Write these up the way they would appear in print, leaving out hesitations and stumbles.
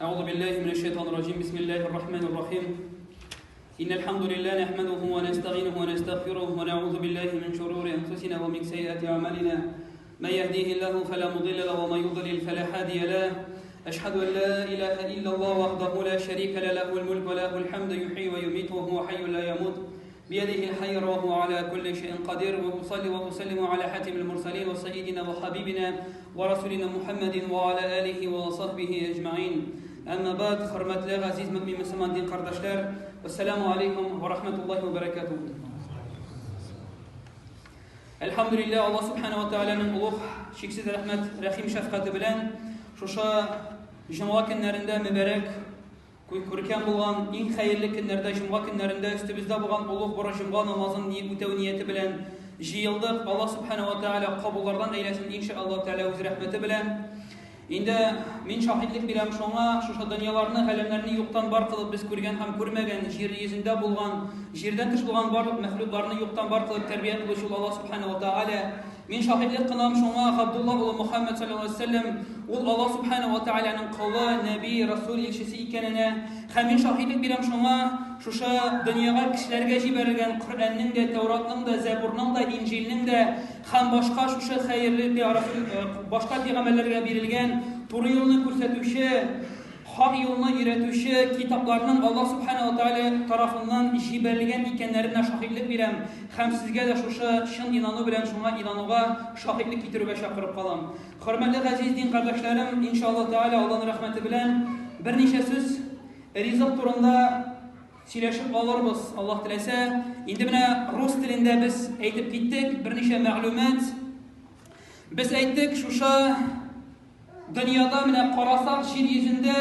أعوذ بالله من الشيطان الرجيم بسم الله الرحمن الرحيم إن الحمد لله نحمده ونستعينه ونستغفره ونعوذ بالله من شرور أنفسنا ومن سيئات أعمالنا من يهديه الله فلا مضل له ومن يضلل فلا هادي له أشهد أن لا إله إلا الله وحده لا شريك له له الملك وله الحمد يحيي ويميت وهو حي لا يموت بيده الخير وهو على كل شيء قدير وأصلي وأسلم على حاتم المرسلين وسيدنا وحبيبنا ورسولنا محمد وعلى آله وصحبه أجمعين أما بعد хөрмәтле газиз мөмин мөселман дин кардәшләр ассаламу алейкум ва рахматуллахи ва баракатуһ Әлхәмдүлилләһ, Аллаһ Субхана ва Тәгаләнең олуг чиксез рәхмәт, рәхим шәфкате белән шушы җомга көннәрендә мөбарәк күркәм булган иң хәерле көннәрдә, җомга көннәрендә өстебездә булган олуг бурыч җомга намазын үтәү нияте белән җыелдык. Аллаһ Субхана ва Тәгалә кабуллардан әйләсен, иншаллаһ Тәгалә үз рәхмәте белән. Инде мин шаһитлек бирәм шуңа, шушы дөньяларны, галәмнәрне юктан бар кылып без күргән һәм күрмәгән, җир йөзендә булган, җирдән тыш булган барлык мәхлукларны юктан бар кылып тәрбия кылучы ул Аллаһ Субхана ва Тааля. Мин шаһитлек кылам шуңа, Габдулла улы Мухаммад саллаллаһу алейһи ва сәлләм, ул Аллаһ Субхана ва Тааляның колы, нәби, расул, илчесе икәненә. Һәм мин шаһитлек бирәм шуңа, шушы дөньяга кешеләргә җибәрелгән Коръәннең дә, Тәүратның да, Зәбурның да, Инҗилнең дә һәм башка шушы хәерле башка пәйгамбәрләргә бирелгән туры юлны күрсәтүче хак юлны өйрәтүче китапларның Аллаһ Субхана ва Тааля тарафыннан җибәрелгән икәннәренә шаһитлек бирәм һәм сезгә дә шушы чын инану белән шуңа инануга шаһитлек китерүгә чакырып калам. Хөрмәтле газиз дин кардәшләрем, иншаллаһ Тааля Аллаһның рәхмәте белән берничә сүз ризык турында сөйләшеп алырбыз, Аллаһ теләсә. Инде менә рус телендә без әйтеп киттек берничә мәгълүмат. Без әйттек, шушы дөньяда менә карасак җир йөзендә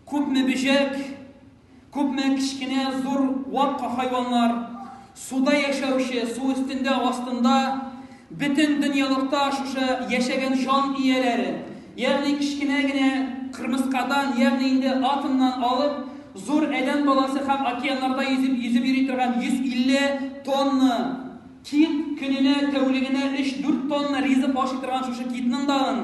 күпме бөҗәк, күпме кечкенә зур вак хайваннар, суда яшәүче, су өстендә, астында, бөтен дөньялыкта шушы яшәгән җан ияләре, ягъни кечкенә генә кырмыскадан, ягъни инде атомнан алып, зур адәм баласы һәм океаннарда йөзеп, йөзеп йөри торган 150 тонна Кит көненә, тәүлегенә өч-дүрт тонна ризык ашый торган шушы китның дагын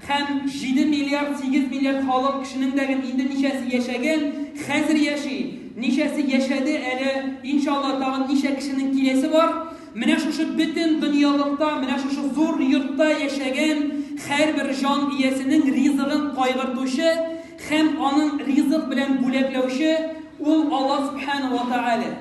һәм җиде миллиард, сигез миллиард халык кешенең дәген инде ничәсе яшәгән, хәзер яши, ничәсе яшәде, әле, иншалла, тагын ничә кешенең киләсе бар. Менә шушы бөтен дөньялыкта, менә шушы зур йортта яшәгән һәрбер җан иясенең ризыгын кайгыртучы һәм аның ризык белән бүләкләүче ул Алла Сүбхәнәһү вә Тәгалә.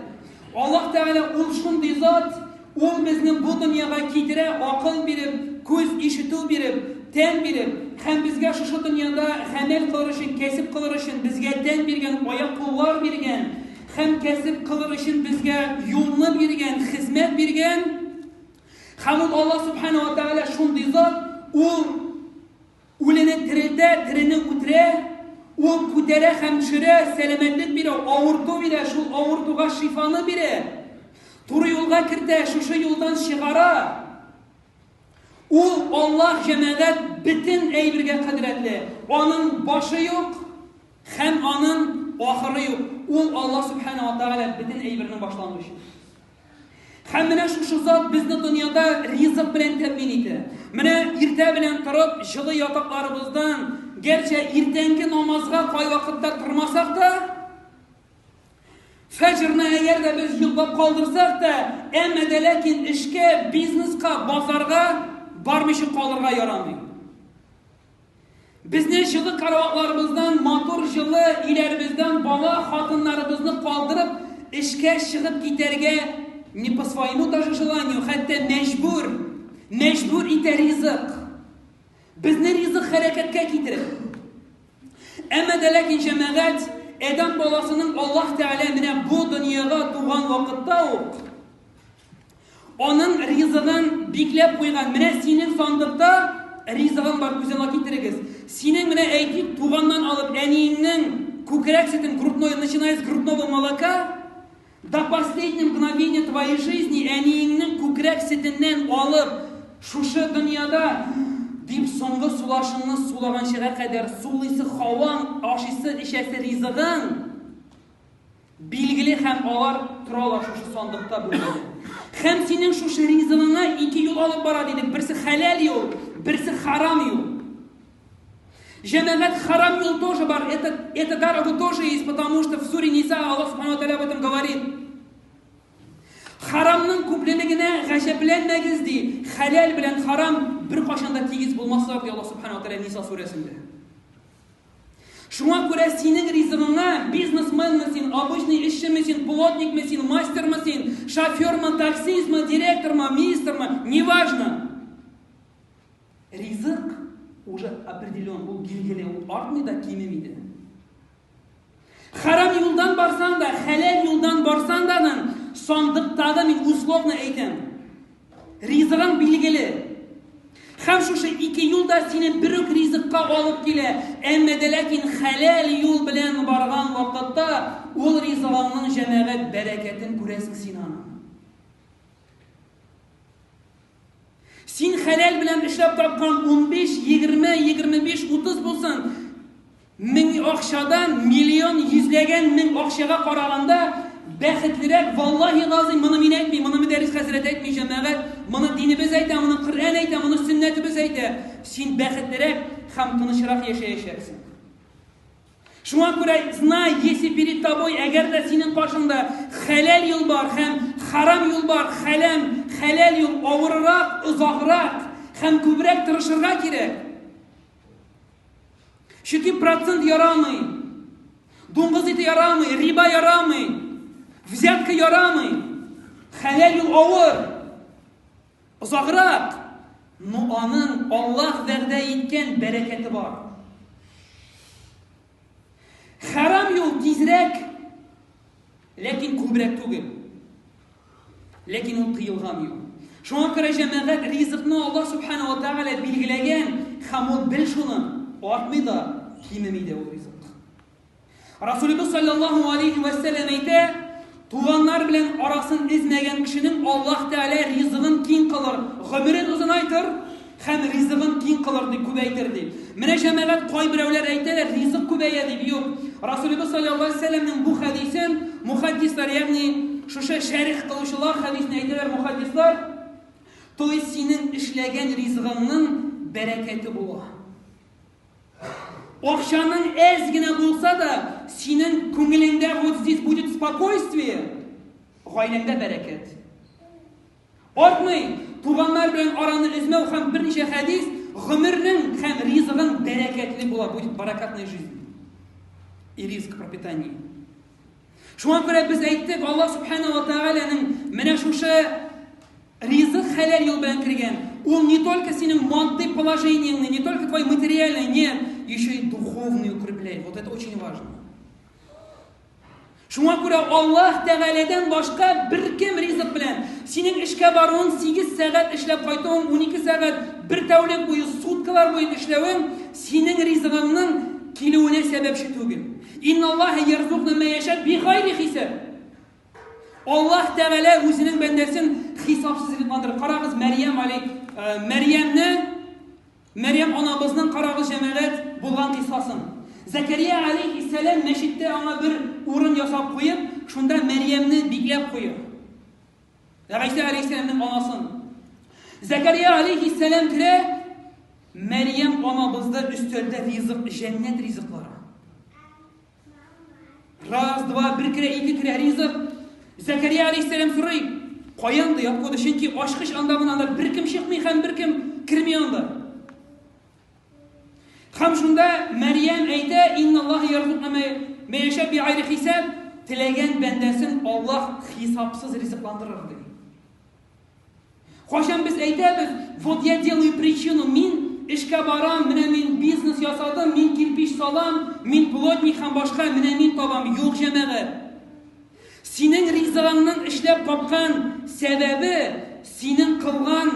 Аллаһ Тәгалә ул шундый зат, ул безне бу дөньяга китерә, акыл биреп, күз, ишетү биреп, тән биреп, һәм безгә шушы дөньяда гамәл кылыр өчен, кәсеп кылыр өчен безгә тән биргән, аяк-куллар биргән, һәм кәсеп кылыр өчен безгә юлны биргән, хезмәт биргән. Һәм ул Аллаһ Субхана ва Тәгалә шундый зат, ул Үлене терелтә, терене үтерә, ул күтәрә һәм төшерә, сәламәтлек бирә, авырту бирә, шул авыртуга шифаны бирә. Туры юлга кертә, шушы юлдан чыгара. Ул Аллаһ җәмәгать бөтен әйбергә кодрәтле. Аның башы юк һәм аның ахыры юк. Ул Аллаһ Субхана ва Тааля бөтен әйбернең башлангычы. Һәм менә шушы зат безне дөньяда ризык белән тәэмин итә. Менә иртә белән торып, җылы ятакларыбыздан, гәрчә иртәнге намазга кайвакытта тормасак та, фәҗрне әгәр дә без йоклап калдырсак та, әмма дә ләкин эшкә, бизнеска, базарга бармыйча калырга ярамый. Безне җылы караватларыбыздан, матур җылы өйләребездән бала, хатыннарыбызны калдырып, эшкә чыгып китәргә не по своему даже желанию, хәтта мәҗбүр, мәҗбүр итә ризык. Безне ризык хәрәкәткә китерә. Әмма дә ләкин җәмәгать, адәм баласының Аллаһ Тәгалә менә бу дөньяга туган вакытта ук Аның ризыгын бикләп куйган. Менә синең сандыкта ризыгың бар, күз алдына китерегез. Синең менә әйтик, туганнан алып әниеңнең күкрәк сөтен, грудной, начиная с грудного молока, до последнего мгновения твоей жизни әниеңнең күкрәк сөтеннән алып, шушы дөньяда дип соңгы сулашыңны сулаганчыга кадәр сулыйсы һаваң, ашыйсы, эчәсе ризыгың Билгеле һәм алар торалар шушы сандыкта бүлмәдә. Һәм синең шушы ризыгыңа ике юл алып бара дидек. Берсе хәләл юл, берсе харам юл. Җәмәгать харам юл тоже бар, это, эта дорога тоже есть, потому что в суре Ниса Аллах Субхану Тааля об этом говорит. Харамның күплелегенә гаҗәпләнмәгез ди. Хәләл белән харам беркайчан да тигез булмаслар ди Аллаһ Субхану Тааля Ниса сүрәсендә. Шуңа күрә синең ризыгыңа бизнесменмы син, обычный эшчеме син, плотникмы син, мастермы син, шофермы, таксистмы, директормы, министрмы, неважно. Ризык уже определен, ул билгеле, ул артмый да, кимеми дә. Харам юлдан барсаң да, хәләл юлдан барсаң да, сандыктагы мин условно әйтәм. Ризыгың билгеле. Һәм шушы ике юл да сине бер үк ризыкка алып килә. Әмма дә ләкин хәләл юл белән барган вакытта ул ризыгыңның җәмәгать бәрәкәтен күрәсең син аның. Син хәләл белән эшләп тапкан 15, 20, 25, 30 булсын, мең акчадан миллион йөзләгән мең акчага караганда бәхетлерәк, валлаһи газыйм, моны мин әйтмим, моны мөдәррис хәзрәт әйтми, җәмәгать, моны динебез әйтә, моны Коръән әйтә, моны сөннәтебез әйтә. Син бәхетлерәк һәм тынычрак яшәячәксең. Шуңа күрә, знай, если перед тобой, әгәр дә синең каршыңда хәләл юл бар һәм харам юл бар, хәләм, хәләл юл авыррак, озаграк һәм күбрәк тырышырга кирәк. Чөнки процент ярамый, дуңгыз ите ярамый, риба ярамый, взятка ярамый. Хәләл юл авыр, Озаграк, но аның Аллаһ вәгъдә иткән бәрәкәте бар. Хәрам юл тизрәк, ләкин күбрәк түгел. Ләкин ул тыелган юл. Шуңа күрә җәмәгать ризыкны Аллаһ Субхану ва Тааля билгеләгән һәм ул бел шуны, артмый да, кимеми дә ул ризык. Расулыбыз саллаллаһу алейхи вә сәлләм әйтә, туганнар белән арасын өзмәгән кешенең Аллаһ Тәгалә ризыгын киң кылыр, гомерен озынайтыр һәм ризыгын киң кылыр дип күбәйтер ди. Менә җәмәгать кайберәүләр әйтәләр, ризык күбәя дип. Юк. Расулыбыз саллаллаһу алейхи вә сәлләмнең бу хәдисен мухаддислар, ягъни шушы шәрих кылучылар хәдисне әйтәләр мухаддислар, то есть синең эшләгән ризыгыңның бәрәкәте була. Акчаның әз генә булса да, синең күңелеңдә вот здесь будет спокойствие, гаиләңдә бәрәкәт. Артмый, туганнар белән араны өзмәү һәм берничә хәдис, гомернең һәм ризыгың бәрәкәтле була, будет баракатная жизнь. И ризык пропитание. Шуңа күрә без әйттек, Аллаһ Субхана ва Тааляның менә шушы ризык хәләл юл белән кергән. Ул не только синең матди положениеңне, не только твой материальный, нет, еще и духовный укрепляет. Вот это очень важно. Шуңа күрә Аллаһ Тәгаләдән башка беркем ризык белән синең эшкә баруың 8 сәгать эшләп кайтуың 12 сәгать бер тәүлек буе суткалар буе эшләвең синең ризыгыңның килүенә сәбәпче түгел. Инналлаһа ярзукна мә яшә бигайри хисаб. Аллаһ Тәгалә үзенең бәндәсен хисапсыз ризыкландырыр. Карагыз, Мәрьям алей, э, Мәрьямне, Мәрьям анабызның карагыз җәмәгать булган кыйссасын. Зәкәрия алейхиссәлам мәчеттә аңа бер урын ясап куеп, шунда Мәрьямне бикләп куя. Гайсә алейхиссәламнең анасын. Зәкәрия алейхиссәлам керә, Мәрьям анабызда өстәлдә ризык, җәннәт ризыклары. Раз, два, бер керә, ике керә ризык. Зәкәрия алейхиссәлам сорый, каян ди, откуда? Чөнки ачкыч анда гына анда беркем чыкмый һәм беркем керми анда. Һәм шунда Мәрьям әйтә, Инналлаһа ярзукна мә яшә бигайри хисаб, теләгән бәндәсен Аллаһ хисапсыз ризыкландырыр ди. Кайчан без әйтәбез, вот я делаю причину, мин эшкә барам, менә мин бизнес ясадым, мин кирпич салам, мин плотник һәм башка, менә мин табам. Юк, җәмәгать. Синең ризыгыңның эшләп тапкан сәбәбе синең кылган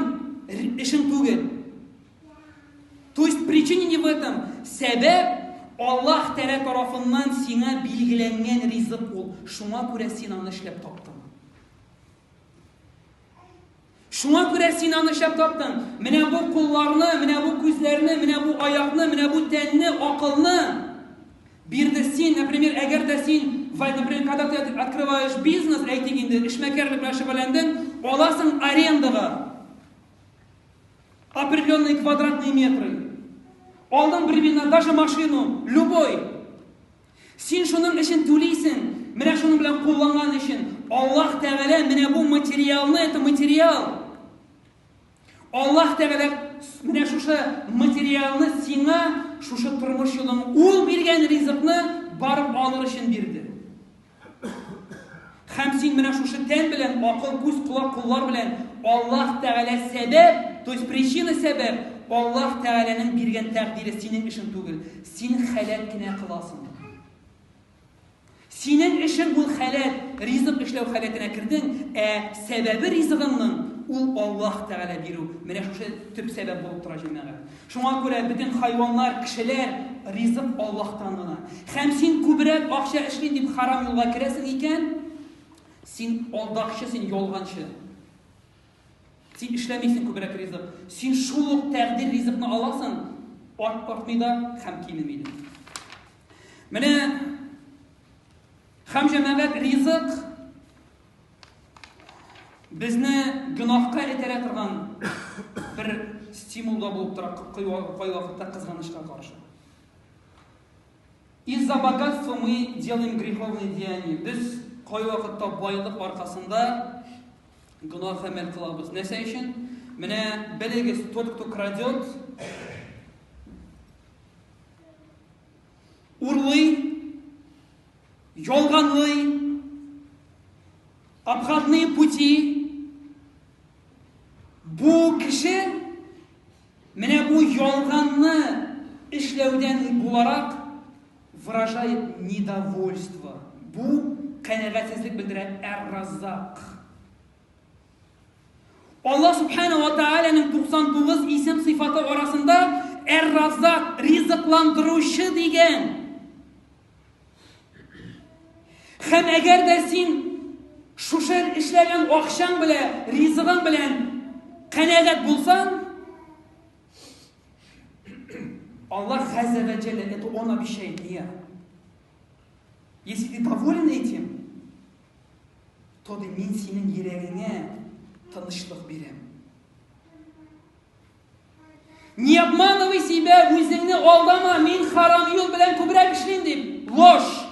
эшең түгел. То есть причина не в этом. Сәбәп Аллаһ Тәгалә тарафыннан сиңа билгеләнгән ризык ул. Шуңа күрә син аны эшләп таптың. Шуңа күрә син аны эшләп таптың. Менә бу кулларны, менә бу күзләрне, менә бу аякны, менә бу тәнне, акылны бирде син, например, әгәр дә син, например, когда ты открываешь бизнес, әйтик инде, эшмәкәрлек белән шөгыльләндең, аласың арендага. Определенные квадратные метры. Алдың бер бина, даже машину, любой. Син шуның өчен түлисең, менә шуның белән кулланган өчен. Аллаһ Тәгалә менә бу материалны, это материал. Аллаһ Тәгалә менә шушы материалны сиңа, шушы тормыш юлың, ул биргән ризыкны барып алыр өчен бирде. Һәм син менә шушы тән белән, акыл, күз, колак, куллар белән Аллаһ Тәгалә сәбәп, то есть причина сәбәп, Аллаһ Тәгаләнең биргән тәкъдире синең эшең түгел. Син халәт кенә кыласың. Синең эшең ул халәт, ризык эшләү халәтенә кердең, ә сәбәбе ризыгыңның ул Аллаһ Тәгалә бирү. Менә шушы төп сәбәп булып тора, җәмәгать. Шуңа күрә бөтен хайваннар, кешеләр ризык Аллаһтан гына. Һәм син күбрәк акча эшлим дип харам юлга керәсең икән, син алдакчы, син ялганчы. Син эшләмисең күбрәк ризык. Син шул ук тәкъдир ризыкны аласың, арт артмый да һәм кимеми дә. Менә һәм җәмәгать ризык безне гөнаһка этәрә торган бер стимул да булып тора кайвакытта кызганычка каршы. Из-за богатства мы делаем греховные деяния. Без кайвакытта байлык аркасында гөнаһ гамәл кылабыз. Нәрсә өчен? Менә белегез, тот, кто крадет, урлый, ялганлый, обходные пути. Бу кеше менә бу ялганны эшләүдән буларак выражает недовольство. Бу канәгатьсезлек белдерә Әр-Раззак. Аллаһ Субхана ва Тааляның 99 исем сыйфаты арасында Әр-Раззак, ризыкландыручы дигән. Һәм әгәр дә син шушы эшләгән акчаң белән, ризыгың белән канәгать булсаң, Аллах Газза ва Джалля, это Он обещает, не я. Если ты доволен этим, то ди мин синең йөрәгеңә тынычлык бирәм. Не обманывай себя, үзеңне алдама, мин харам юл белән күбрәк эшлим дип. Ложь.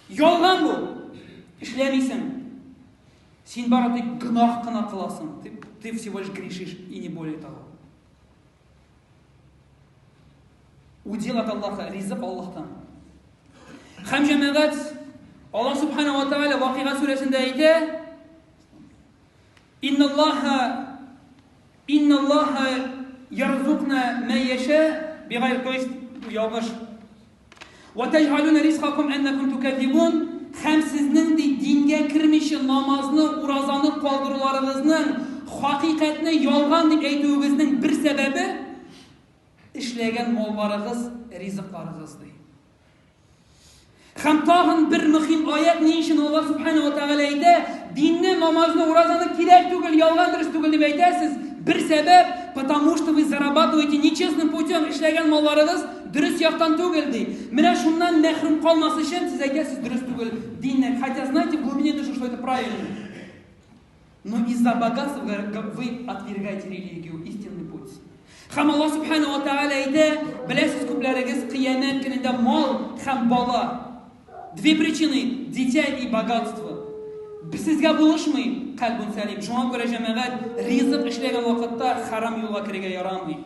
Ялган бу. Эшләмисең. Син бары тик гөнаһ кына кыласың. Ты, ты всего лишь грешишь и не более того. Удел от Аллаха, ризык Аллаһтан. Хәм җәмәгать, Аллаһ Субхана ва Тааля Вакыйга сүрәсендә әйтә, Инналлаһа Инналлаһа ярзукна мә яшә бигайр, то есть ялгыш. Ва таҗгалуна ризкакум әннәкум тукәззибун, һәм сезнең ди дингә кермичә намазны, уразаны калдыруларыгызның, хакыйкатьне ялган дип әйтүегезнең бер сәбәбе эшләгән малларыгыз, ризыкларыгыз ди. Һәм тагын бер мөһим аят, ни өчен Аллаһ Субхана ва Тәгалә әйтә, динне, намазны, уразаны кирәк түгел, ялган дөрес түгел дип әйтәсез. Бер сәбәп, потому что вы зарабатываете нечестным путем, эшләгән малларыгыз дөрес яктан түгел ди. Менә шуннан мәхрүм калмас өчен сез әйтәсез дөрес түгел динне. Хотя знаете в глубине души, что это правильно. Но из-за богатства вы отвергаете религию, истинный путь. Һәм Аллаһ Субхану ва Тааля әйтә, беләсез күпләрегез кыямәт көнендә мал һәм бала. Две причины, дитя и богатство. Сезгә булышмый, кальбун сәлим. Шуңа күрә җәмәгать ризык эшләгән вакытта харам юлга керергә ярамый.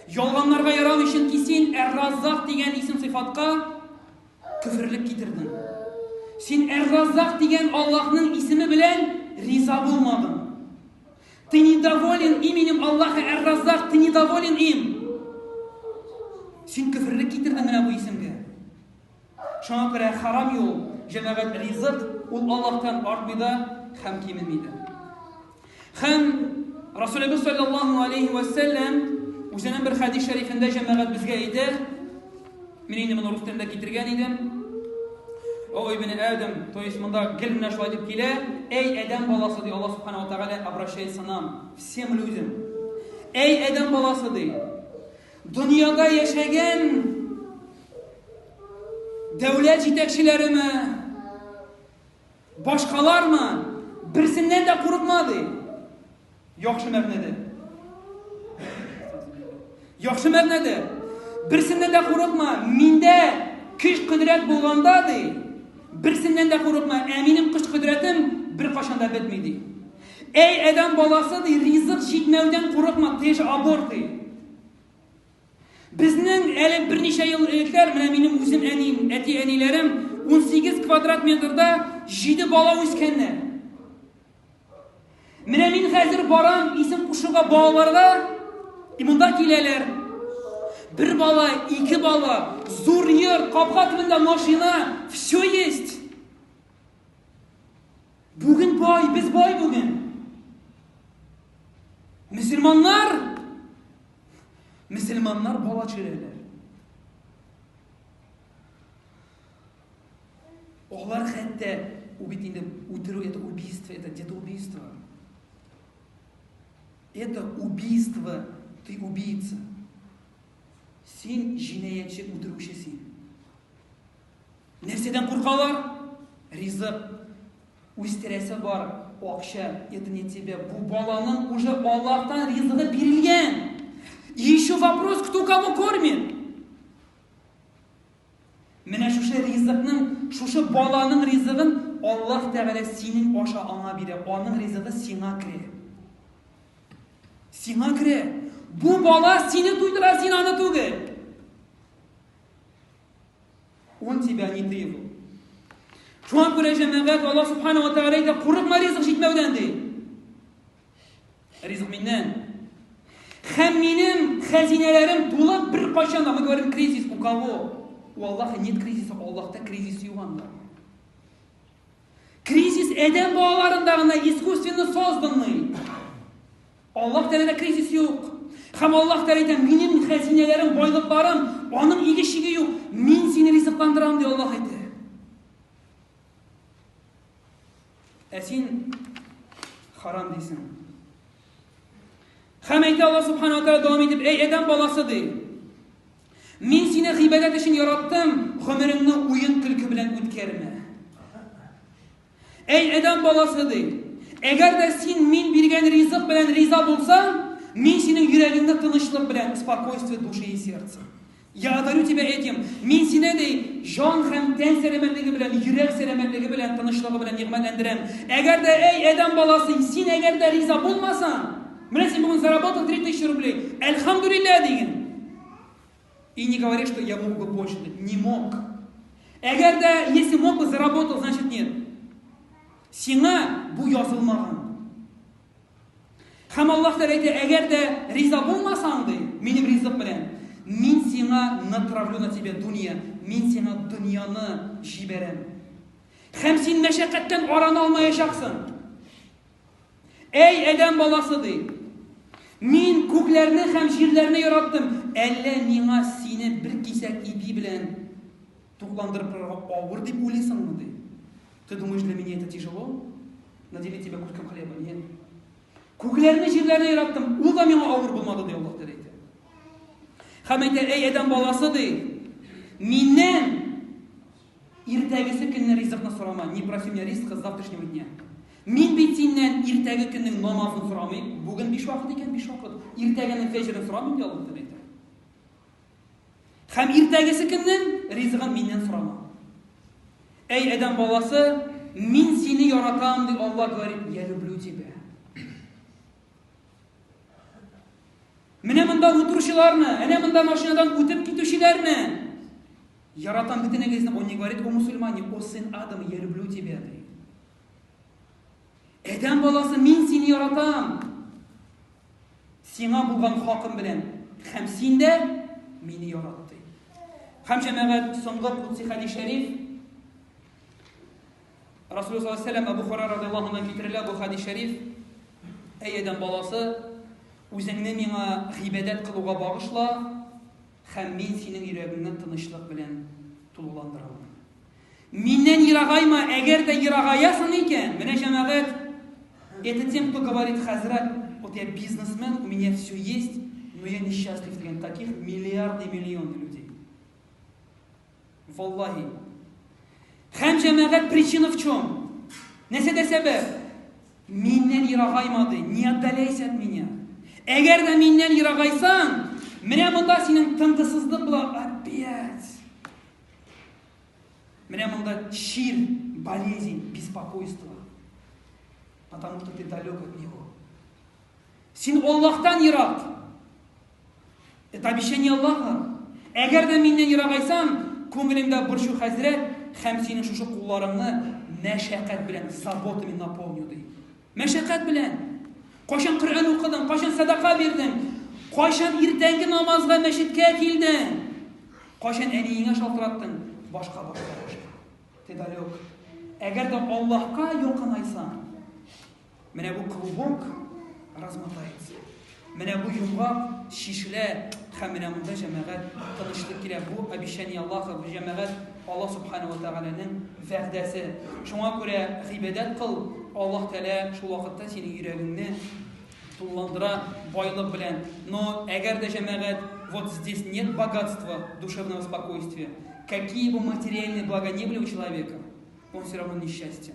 Ялганнарга ярамый, чөнки син Әр-Раззак дигән исем сыйфатка Көферлек китердең. Син Әр-Раззак дигән Аллаһның исеме белән риза булмадың. Ты недоволен именем Аллаха Әр-Раззак, ты недоволен им. Син көферлек китердең менә бу исемгә. Шуңа күрә харам юл, җәмәгать ризык, ул Аллаһтан артмый да һәм кимеми дә. Һәм Расулебез саллаллаһу алейхи ва сәлләм үзенең бер хәдис шәрифендә җәмәгать безгә әйтә, мин инде моны рус телендә китергән идем. О, ибн Адам, то есть монда гел менә шулай дип килә, әй адәм баласы ди, Аллаһ субхана ва тәгалә обращается нам, всем людям. Әй адәм баласы ди, дөньяда яшәгән дәүләт җитәкчеләреме, Башкалармы? Берсеннән дә курыкма, ди. Яхшы мәгънәдә. Яхшы мәгънәдә. Берсеннән дә курыкма, миндә көч кодрәт булганда, ди, берсеннән дә курыкма, ә минем көч кодрәтем беркайчан да бетми, ди. Әй, адәм баласы, ди, ризык җитмәүдән курыкма, ты же аборт, ди. Безнең әле берничә ел элекләр, менә минем үзем әнием, әти-әниләрем 18 квадрат метрда 7 бала үскәннәр. Менә мин хәзер барам исем кушуга балаларга, и монда киләләр. Бер бала, ике бала, зур йорт, капка төбендә машина, все есть. Бүген бай, без бай бүген. Мөселманнар, мөселманнар бала төшерәләр. Алар хәтта ул бит инде үтерү, это убийство, это где-то убийство. Это убийство, ты убийца. Син җинаятьче, үтерүче син. Нәрсәдән куркалар? Ризык. Үстерәсе бар, акча, это не тебе. Бу баланың уже Аллаһтан ризыгы бирелгән. И еще вопрос, кто кого кормит? Менә шушы ризыкның, шушы баланың ризыгын Аллаһ Тәгалә синең аша аңа бирә. Аның ризыгы сиңа керә. Сиңа керә. Бу бала сине туйдыра, син аны түгел. Он тебя, не ты его. Шуңа күрә җәмәгать Аллаһ Субхану ва Тәгалә әйтә, курыкма ризык җитмәүдән ди. Ризык миннән. Һәм минем хәзинәләрем тулы беркайчан да, мы говорим кризис, у кого? У Аллаха нет кризиса, Аллаһта кризис юк анда. Кризис адәм балаларында гына искусственно созданный. Аллаһ Тәгаләдә кризис юк. Һәм Аллаһ Тәгалә әйтә, минем хәзинәләрем, байлыкларым, аның иге-чиге юк. Мин сине ризыкландырам, ди Аллаһ әйтә. Ә син харам дисең. Һәм әйтә Аллаһ Субхану ва Тааля дәвам итеп, әй адәм баласы ди. Мин сине гыйбадәт өчен яраттым, гомереңне уен-көлке белән үткәрмә. Әй адәм баласы ди. Әгәр дә син мин биргән ризык белән риза булсаң, мин синең йөрәгеңне тынычлык белән, спокойствие души и сердца. Я одарю тебя этим. Мин сине, ди, җан һәм тән сәламәтлеге белән, йөрәк сәламәтлеге белән, тынычлыгы белән нигъмәтләндерәм. Әгәр дә, әй, адәм баласы, син әгәр дә риза булмасаң, менә син бүген заработал 3000 рублей, әлхәмдүлилләһ диген. И не говори, что я мог бы больше. Не мог. Әгәр дә, если мог бы, заработал, значит нет. Сиңа бу язылмаган. Һәм Аллаһ Тәгалә әйтә, әгәр дә риза булмасаң, ди, минем ризык белән, мин сиңа натравлю на тебя дунья, мин сиңа дөньяны җибәрәм. Һәм син мәшәкатьтән арына алмаячаксың. Әй, адәм баласы, ди, мин күкләрне һәм җирләрне яраттым, әллә миңа сине бер кисәк ипи белән тукландырып торырга авыр дип уйлыйсыңмы, ди. Ты думаешь, для меня это тяжело? Наделить тебя куском хлеба? Нет. Күкләрне, җирләрне яраттым, ул да миңа авыр булмады, ди Аллаһ Тәгалә әйтә. Һәм әйтә, әй адәм баласы, ди, миннән иртәгесе көнне ризыкны сорама, не проси меня ризыка завтрашнего дня. Мин бит синнән иртәге көннең намазын сорамыйм, бүген биш вакыт икән, биш вакыт. Иртәгенең фәҗрен сорамыйм, ди Аллаһ Тәгалә әйтә. Һәм иртәгесе көннең ризыгын миннән сорама. Әй, адәм баласы, мин сине яратам, ди Алла говорит, я люблю тебя. Менә монда утыручыларны, әнә монда машинадан үтеп китүчеләрне яратам бөтенегезне. Он не говорит о мусульмане, о сын Адама, я люблю тебя, ди. Адәм баласы, мин сине яратам. Сиңа булган хакым белән һәм син дә мине ярат, ди. Һәм җәмәгать соңгы кудси хәдис шәриф Расулуллаһ саллаллаһу алейһи вәсәлләм Абу Хурайра радиаллаһу анһудан китерелә бу хәдис шәриф. Әй адәм баласы, үзеңне миңа гыйбадәт кылуга багышла, һәм мин синең йөрәгеңне тынычлык белән тулыландырамын. Миннән ерагайма, әгәр дә ерагаясың икән, менә җәмәгать, это тем, кто говорит, хәзрәт, вот я бизнесмен, у меня все есть, но я несчастлив дигән таких миллиарды и миллионы людей. Валлахи. Һәм җәмәгать причина в чем? Нәрсәдә сәбәп? Миннән ерагайма ди, не отдаляйся от меня. Әгәр дә миннән ерагайсаң, Менә монда синең тынгысызлык була, опять. Менә монда чир, болезнь, беспокойство. Потому что ты далек от него. Син Аллаһтан ерак. Это обещание Аллаха. Әгәр дә миннән ерагайсаң, күңелеңдә борчу хәзрәт һәм синең шушы кулларыңны мәшәкать белән, заботами наполню, ди. Мәшәкать белән. Кайчан Коръән укыдың, кайчан садака бирдең, кайчан иртәнге намазга мәчеткә килдең, кайчан әниеңә шалтыраттың, башка, башка, башка. Ты далек. Әгәр дә Аллаһка якынайсаң, Менә бу клубок размотается. Менә бу йомгак чишелә һәм менә монда җәмәгать тынычлык килә. Бу обещание Аллаһа, бу җәмәгать Аллаһ субхана ва тәгаләнең вәгъдәсе. Шуңа күрә гыйбадәт кыл, Аллаһ Тәгалә шул вакытта синең йөрәгеңне тулыландыра байлык белән. Но әгәр дә җәмәгать вот здесь нет богатства душевного спокойствия, какие бы материальные блага ни были у человека, он все равно несчастен.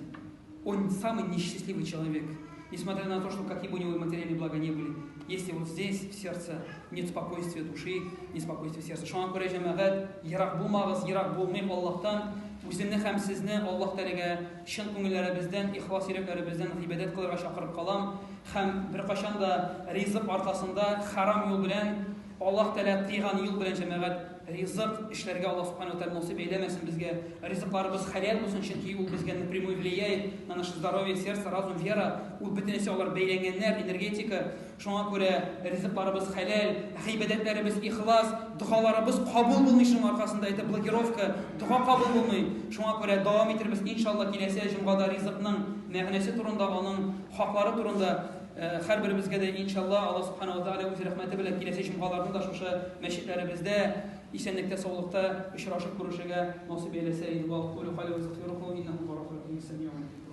Он самый несчастливый человек. Несмотря на то, что какие бы у него материальные блага не были. Если вот здесь, в сердце, нет спокойствия души, нет спокойствия сердца. Шуңа күрә җәмәгать, ерак булмагыз, ерак булмыйк Аллаһтан. Үземне һәм сезне Аллаһ Тәгаләгә чын күңелләребездән, ихлас йөрәкләребездән гыйбадәт кылырга чакырып калам. Һәм беркайчан да ризык аркасында харам юл белән, Аллаһ Тәгалә тыйган юл белән җәмәгать ризык эшләргә Аллаһ Субхану ва Тәгалә насыйп әйләмәсен безгә. Ризыкларыбыз хәләл булсын, чөнки ул безгә напрямую влияет на наше здоровье, сердце, разум, вера. Ул бөтенесе алар бәйләнгәннәр, энергетика. Шуңа күрә ризыкларыбыз хәләл, гыйбадәтләребез ихлас, догаларыбыз кабул булмый шуның аркасында, это блокировка, дога кабул булмый. Шуңа күрә дәвам итербез, иншалла, киләсе җомгада ризыкның мәгънәсе турында, аның хаклары турында. Һәрберебезгә дә, иншалла, Аллаһ Субхана ва Тәгалә үз рәхмәте белән киләсе җомгаларны да шушы мәчетләребездә исәнлектә-саулыкта очрашып күрешергә насыйп әйләсә иде. Ва акулю каули ва астагфируху иннаху һувар-рахиму.